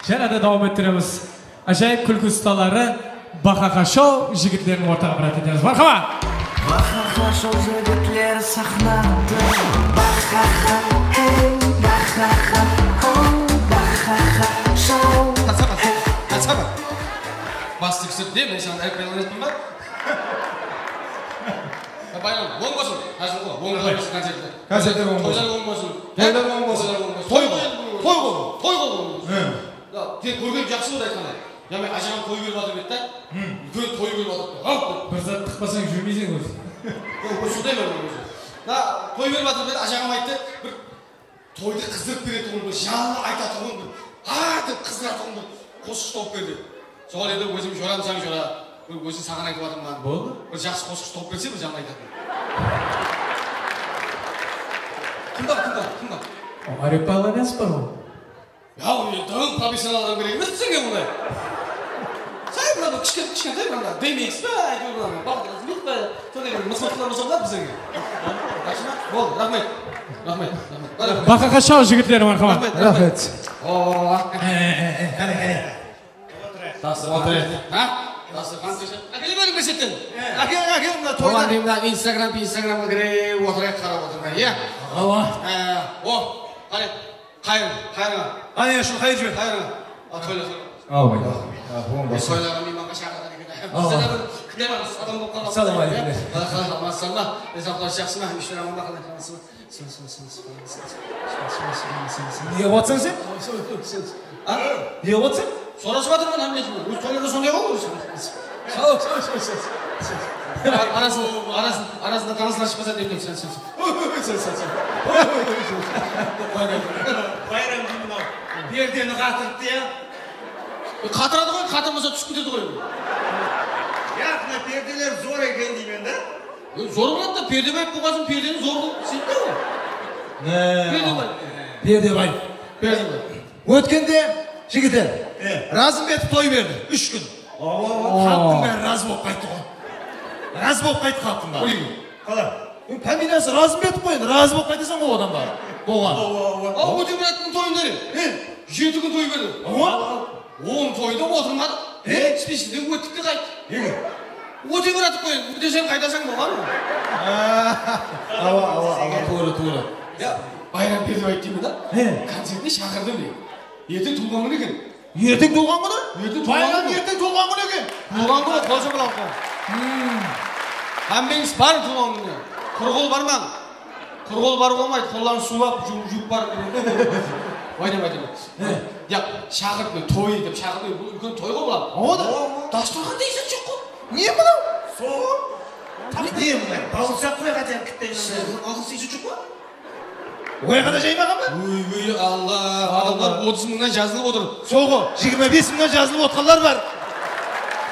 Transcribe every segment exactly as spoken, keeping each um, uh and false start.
Jáne de dawam ettiremiz. Ájayıp kúlki ustaları Bahaxa Show jigitlerin ortaǵa mirát etemiz. Marhaba! Bahaxa Show jigitleri saxnada. Bahaxa, hey, Bahaxa, ho, Bahaxa Show. Bastı kúsip de, men saǵan ayıp baylanıspın ba? Bayram, oń bolsın. Házir oń bolsın koncertler. Koncertler oń bolsın. Toylar oń bolsın. Toylar oń bolsın. Toy qıl. Toy qıl. Toy qıl. Ya, tek kórgen jaqsı boldı aytqanda. Ya, men ájaǵam toy berip atır edi da. Úlken toy berip atır edi. Hop! Bir zat tıqpasań júrmeyseń ózi. Yoq, osıday men ózi. Da, toy berip atır edi, ájaǵam ayttı, bir toydı qızdırıp beretuǵın, bir janlı aytatuǵın, bir, a dep qızdıratuǵın bir qosıqshı tawıp ber dep. Soǵan endi ózim joramsań jora, bir ózim saǵan aytıp atırman. Boldı. Bir jaqsı qosıqshı tawıp berse, bir janlı aytatın. Tınǵa, tınǵa, tınǵa. Areppa alanyasız ba ol? Ya, endi professional adam kerek emes bizlerge bunday. Say mına bir kishkene, kishkentay mına D M X pa, áytewir mına Bahadır Azimov pa, sonday bir mısqıllar bolsa boladı bizlerge. Yaqshı ma? Boldı, raxmet. Raxmet, raxmet. Bále, bále. Bahaxa Show jigitleri, marhamat. Raxmet, raxmet. Raxmet. Oo. E, e, e, e, qáne, qáne. Dasturxan. Otır. Ha? Dasturxan. Ákele beriń bir shetten. Ákel, ákel, mına toyda. Oǵan deyim, mına Instagram, Instagramǵa kirip otırayıq, qarap otırmay, iya? Awa. E, o, qáne. Qayır, qayırıńa. Qáne, shul qayır jiber. Qayırıńa. A, toylar. Aw, bay. Toylarǵa miymanǵa shaqırǵan eken. Bizde de bir kimler barmız, adam bolıp qalǵan. Assalawma áleykum. Qala, qala, aman, sawma? Densawlıqlar jaqsı ma? Úyler aman ba, qalay, qalaysız ba? Nege qılıp atırsań sen? A? Nege qılıp atırsań? Sorasıp atırman hámmesinen. Óz toylarda sonday ǵoy. Sal, sal, sal, sal. Arasın, arasın, arasında tanıslar shıqpasa dep turıp, sen, sen, sen. Bayram deydi mınaw. Perdeni qatırıptı ya. E, qatıradı ǵoy, qatırmasa túsip ketedi ǵoy. Ya, mına perdeler zor eken deymen da. E, zor boladı da, perde bayıp bolǵansın, perdeni zor qılıp isleydi da ol. Perde bayıp. Perde bayıp. Perde bayıp. Ótkende jigitler Razımbetov toy berdi, úsh kún. Xalıqtıń bári razı bolıp qayttı ǵoy. Razı bolıp qayttı xalıqtıń bári. Qalay? Familiyası Razımbetov ǵoy, endi razı bolıp qaytasań ǵoy odan bári. Bolǵan. Awa, awa. Aw, Ótemurattıń toyında ne? Jeti kún toy berdi. Awa. On toyda otırmadı. Spichkiden óttik te qayttıq. Nege? Ótemuratov ǵoy, endi óteseń qaytasań, bolǵan. Awa, awa, awa, tuwrı, tuwrı. Ya, Bayram Berdibaev deymen da. Koncertine shaqırdı mine. Erteń tuwılǵan kúni eken. Erteń tuwılǵan kúni? Erteń tuwılǵan kúni. Bayram erteń tuwılǵan kúni eken. Tuwılǵan kúni, qol shapalaq. Hámmeńiz barıń tuwılǵan kúnine. Qurı qol barmań. Qurı qol barıwǵa bolmaydı, qolların suwlap, juw-, juwıp barıń. Oynap aytaman. Ya, shaqırıp, men toy dep shaqırıp, bul úlken toy ǵoy bular. Awa da. Dasturxanda hezat joq ǵoy. Ne mınaw? Sol. Ne mınaw? Bawırsaq qoy, qáte kitten. Alǵıs hezat joq pa? Oyǵa da jaymaǵan ba? Óy, óy, Alla, adamlar otız mıńnan jazılıp otır. Sol ǵo, jigirma bes mıńnan jazılıp otqanlar bar.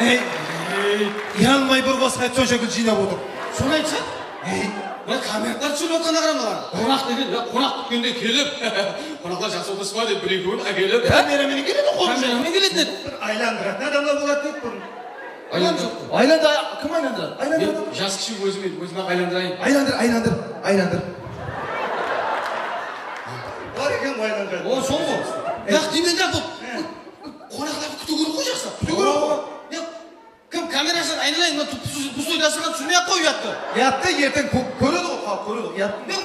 Ey, uyalmay bir qosıq aytıp, sonsha gúl jıynap otır. Sonı aytsa? Ey. Mına kommentler túsirip otqanına qara mınalar. Qonaq degen, ya, qonaq kútkendey kelip, qonaqlar jaqsı otırıs pa dep bir-ekewin ákelip. Kameramenen keledi qolında. Kameramenen keledi. Bir aylandıratın adamlar boladı dep burın. Aylandır. Aylandır, kim aylandıradı? Aylandır. Jas kishi ózime, ózime-aq aylandırayın. Aylandır, aylandır, aylandır. Bar eken ǵoy aylandıratın. O, sol ǵo. Yaq, deymen da, bul qonaqlardı kútiw kerek ǵoy, jaqsı. Kútiw kerek ǵoy. Ya, kim kamerasın aynalayın, mına pus-, pus-, pusтой dasturxan túsirmey-aq qoy uyattı. Uyattı erteń kó-, kóredi ǵoy, xalıq kóredi ǵoy, uyattı. Men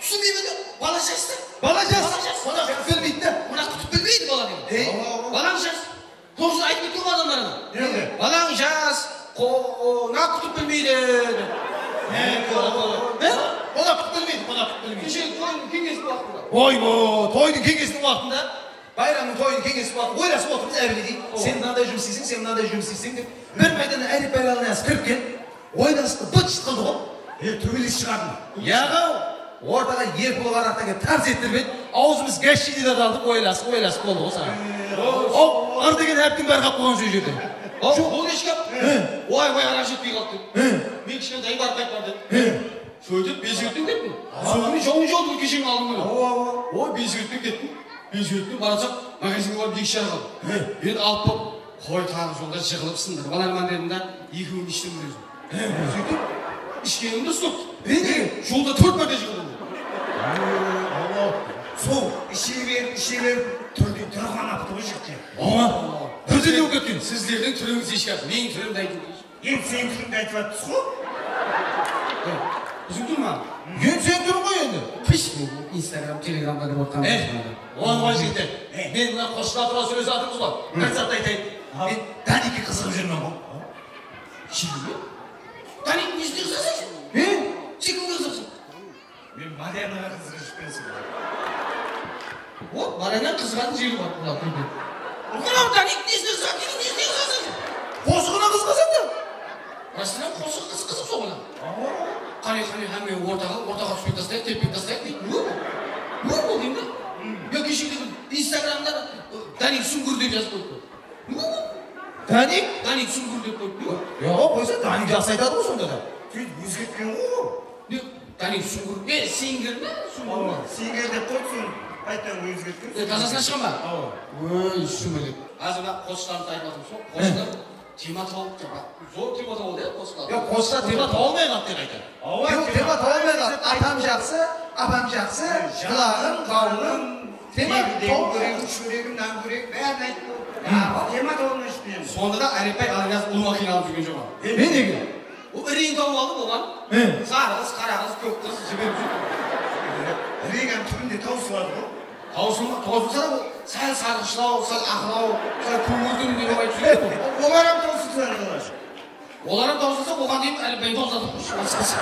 túsinbeymen da, bala jastı. Bala jas. Bala jas. Qonaq kútip bilmeydi, bala. Qonaq kútip bilmeydi bala deydi. Ey. Balań jas. Toǵrısın aytıp ketken ǵoy adamlar ana. Nege? Balań jas, qo-, o, qonaq kútip bilmeydi, dep. He, qonaq, qonaq. He? Qonaq kútip bilmeydi, qonaq kútip bilmeydi. Keshegi toydıń keńesiniń waqtında. Oybo, toydıń keńesiniń waqtında, Bayramnıń toyınıń keńesiniń waqtında oylasıp otırmız, ábile deydi. Sen mınanday jumıs isleysiń, sen mınanday jumıs isleysiń, dep. Bir maydanda Árep Bayralınas kirip kelip, oylasıp bıt-shıt qıldı ǵo. E, tóbeles shıǵardım. Yaǵaw, ortaǵa eki pulıq araqtan kelip tarz ettirip edi, awzımız gashshiydi de qaldı, oylasıp, oylasıp boldı ǵo saǵan. Aw, ır degen háriptiń bári qap qoyǵan sol jerde. Aw, ol keshke, oy, oy, araq jetpey qaldı dep. Men kishkentayım barıp qaytpan dep. Sóytip, bes úyirtten kettim. Soǵan jawın jawdı kesheniń aldın kúni. Awa, awa. Oy, bes úyirtten kettim. Bes úyirtten barıp, magazinge barıp eki shara qaldı. Endi alıp barıp, qoy, taǵı jolda jıǵılıp sındırıp alarman dedim da, ekewin ishtim ózim. Sóytip? Ishkenimdi uslap. Endi jolda tórt márte jıǵıldım. Awa. Sol ishe berip, ishe berip, túrden túr qanaptı ǵoy jigitler. Awa, birden de bolıp ketken. Sizlerdiń túrińiz eshkar, meniń túrimdi aytıń. Endi seniń túrińdi aytıp atırmız ǵo. Biziń túr ma? Endi seniń túriń ǵoy endi. Pish, Instagram, Telegramda kirip otqan. Eh, oǵan jigitler. Men mına qosshılar tuwralı sóylesip atırmız ǵoy. Bir zat aytayın. Men Danikke qızıǵıp júrmen ǵoy. Jigit? Danik, nesine qızıǵasań sen? Men? Sen kimge qızıǵasań? Men Marianaǵa qızıǵıp júrmen. O, Mariana qızıǵatuǵın jeri bar, bular kúnde. Mınaw Danik nesine qızıǵadı, nesine qızıǵasań sen? Qosıǵına qızıǵasań da. Rasınan qosıǵı qız-, qızıq soǵan. Qáne, qáne, hámme ortaǵa, ortaǵa túspek taslayıq, tepek taslayıq deydi. Ne bu? Ne bu deydi? Ya keshegide bir Instagramda Danik súńgir dep jazıp qoyıptı. Danik? Danik súńgir dep qoyıptı. Yoq, qoysa, Danik jaqsı aytadı ǵoy sonda da. Sóytip ózgertken ǵoy ol. Ne? Danik súńgir me, sińgir me, súńgir me? Awa, sińgir dep qoydı, soń qaytadan ózgertken. E, tazasına shıǵa ma? Awa. Óy, súmelek. Házir mına qosıqlardı aytıp atırmız ǵoy. Qosıqlar tema tawıp tur. Zor tema tawıldı ya qosıqlar. Yoq, qosıqlar tema tawa almay qaldı dep aytadı. Awa, tema tawa almay qaldı. Atam jaqsı, apam jaqsı, qılaǵım, qawlım. Tema tawıp. Kóregim, shóregim, nan kórek, bárin aytıp boldı. Tema tawılmay júrgen. Sonda da Árepbay Aliynaz ulıwma qıynalıp júrgen joq. Men nege? Ol ireń tawıp aldı oǵan. Sarı qız, qara qız, kók qız jiberip júr. Ireń hám túbinde tawısıladı ǵoy. Tawısılma-, tawısılsa da ol sál sarǵıshlaw, sál aqlaw, sál kóńildiń dep aytıp júredi ǵoy. Olar hám tawısılsa da. Olar hám tawısılsa, oǵan deyin Árepbaydı tawısıp atırmız.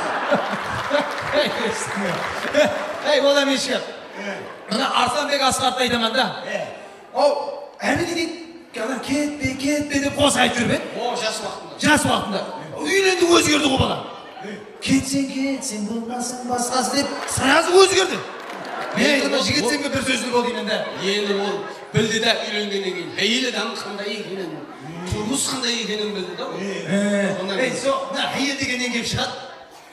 Ey, olar eshki. Mına Arslanbek Asqarovtı aytaman da. Aw, ámine deydi, ana ketpe, ketpe dep qosıq aytıp júrip edi. O, jas waqtında. Jas waqtında. Úylendi, ózgerdi ǵo bala. Ketseń, ketseń, bolmasın basqası dep, srazı ózgerdi. Men aytaman, jigitseń be, bir sózli bol deymen da. Endi ol bildi da, úylengennen keyin háyel adam qanday ekenin, turmıs qanday ekenin bildi da ol. Sonnan keyin. Ey, so, mına háyel degennen kelip shıǵadı.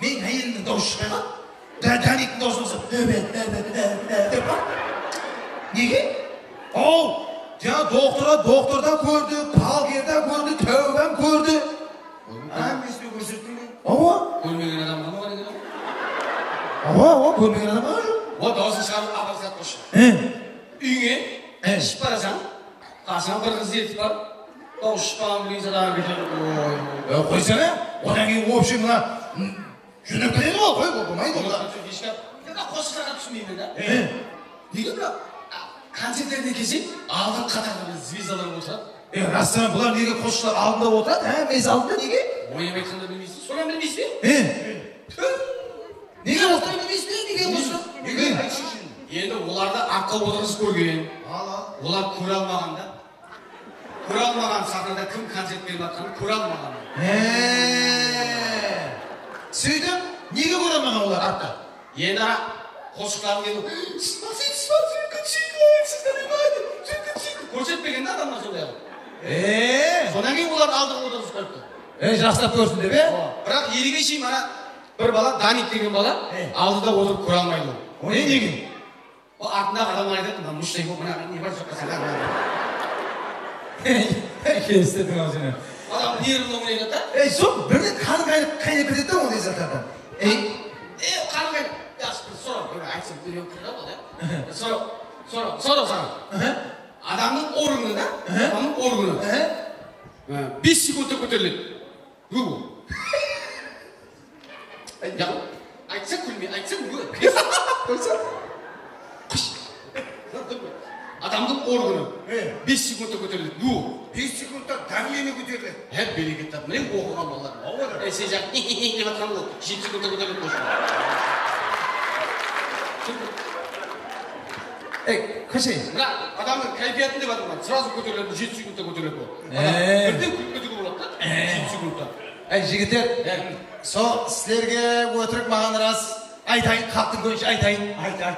Meniń háyelimniń dawısı shıqpay qaldı. Da, Daniktiń dawısı bolsa, "Ebet, ebet, ebet, ebet," dep bar. Nege? Aw, jańa doktorda, doktorda kórdi, palgerda kórdi, táwbam kórdi. Hámmesine kórsettiń be? Awa. Kórmegen adam bar ma eken? Awa, awa, kórmegen adam bar joq. O, dawısın shıǵarıp, aparıp satqısh. Úyińe iship barasań, qasıńa bir qız ertip barıp, dawıs shıqqanın bilgin, sadaǵan keter. Oy. E, qoysana, odan keyin, в общем, mına, Júnep ketedi ǵoy, qoy, bol-, bolmaydı onda. Mına qosıqlarǵa túsinbeymen da. E. Nege mına, a, koncertlerden kelseń, aldınǵı qatarda bir zvezdalar otıradı? E, rastan bular nege qosıqshılar aldında otıradı, hámmesi aldında nege? Oynamayatqanın bilmeysiz be? Sonı bilmeysiz be? E. Tüh! Nege otıradı? Bilmeysiz be, nege qosıqshı? Nege? Endi olardı artqa otırǵızıp kórgen. Al, al. Olar kóre almaǵan da. Kóre almaǵan, saxnada kim koncert berip atqanın kóre almaǵan. He. Sóytip, nege kóre almaǵan olar artta? Endi ana qosıqların kelip, "Siz basıyıpsız ba, siz kútshiydi, siz tanıymaydı, siz kútshiydi." Kórsetpegen de adamlar sonday qılıp. E. Sonnan keyin olardı aldıǵa otırǵızıp qoyıptı. E, jaqsılap kórsin dep, e? Biraq elege sheyin ana bir bala, Danik degen bala, aldıda otırıp kóre almaydı ol. O ne, nege? O artındaǵı adamlar aytadı, "Mına mushtay bolıp, mına ne bar, joqqa sallar." Kelistiriń awzına. Adam nervno oynaydı da. Ey, soń birden qanı qaynap, qaynap ketedi da onday zatlardan. Ey. Ey, qanı qaynap. Yaqshı, bir soraw, bir aytsam, birew kirip aldı da. Soraw, soraw, soraw saǵan. Adamnıń organi da, adamnıń organi. Bes sekundta kóteriledi. Bu. Ya, aytsa kúlme, aytsa bu. Qoysa. Qısh. Adamnıń organi. E. Bes sekundta kóteriledi. Bu. Bes sekundta давление kóteriledi. Hep bereket tap. Mine oqıǵan balalar. Awa da. E, sen jaq dep atqan bol. Jeti sekundta kóteriledi qoysa. Ey, qashay. Mına adamnıń kaypiyatın dep atırman. Srazı kóteriledi, jeti sekundta kóteriledi bol. Adam birden kúlip ketew boladı da. Jeti sekundta. Ey, jigitler, sol sizlerge ótirik, maǵan ras aytayın, xalıqtıń kóyinshe aytayın. Ayt, ayt.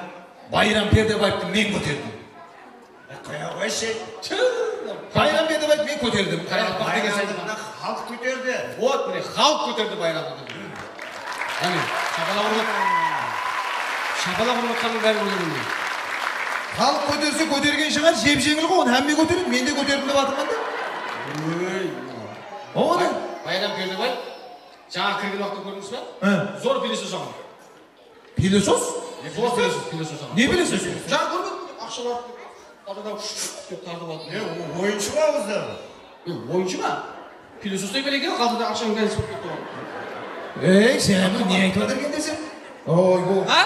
Bayram Perdebaevtı men kóterdim. Qoya qoyshı. Bayram Perdebaevtı men kóterdim. Bayramdı mına xalıq kóterdi. Вот, mine, xalıq kóterdi bayramdı. Áne, shapalaq urıp, shapalaq urıp atqannıń bárin kóremen men. Xalıq kóterse kótergen shıǵar, jep-jeńil ǵoy, onı hámme kóteredi, men de kóterdim dep atırman da. Oy. Oǵan. Bayram Perdebaev, jańa kirgen waqıtta kórdińiz be? Zor pelesos aǵam. Pelesos? Zor pelesos, pelesos aǵam. Ne pelesos? Jańa kórmedim, aqshalar. Qaltadan dep tartıp aldı. E, o-, oyınshı ma ózi? E, oyınshı ma? Pilosostay ber eken, qaltada aqshań gánisi bolıp ketti ǵoy. Ey, sen bir ne aytıp atır eken desem? Oy, bu. Ha?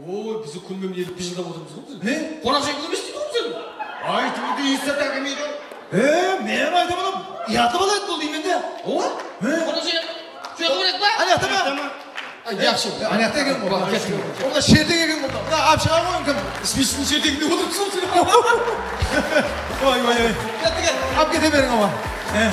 Oy, biz kúnbe-kún elep bıjıldap otırmız ǵoy biz. Ne? Qonaqjay qız emes deydi ǵoy bizi. Aytıp edi, esi de kelmeydi. E, men aytaman, uyatlı bala edi bul deymen de. Owa? He? Qonaqjay, shu jaqqa barayıq pa? Ana, tamam. Ay, yaqshı. Ana, eken ǵoy. Kettik. Onda shertek eken ǵoy. Mına alıp shıǵar ǵoy kim? Spishniy sherteginde otırıpsız ǵoy sen. Oy, oy, oy. Kettik. Alıp kete beriń awa. He.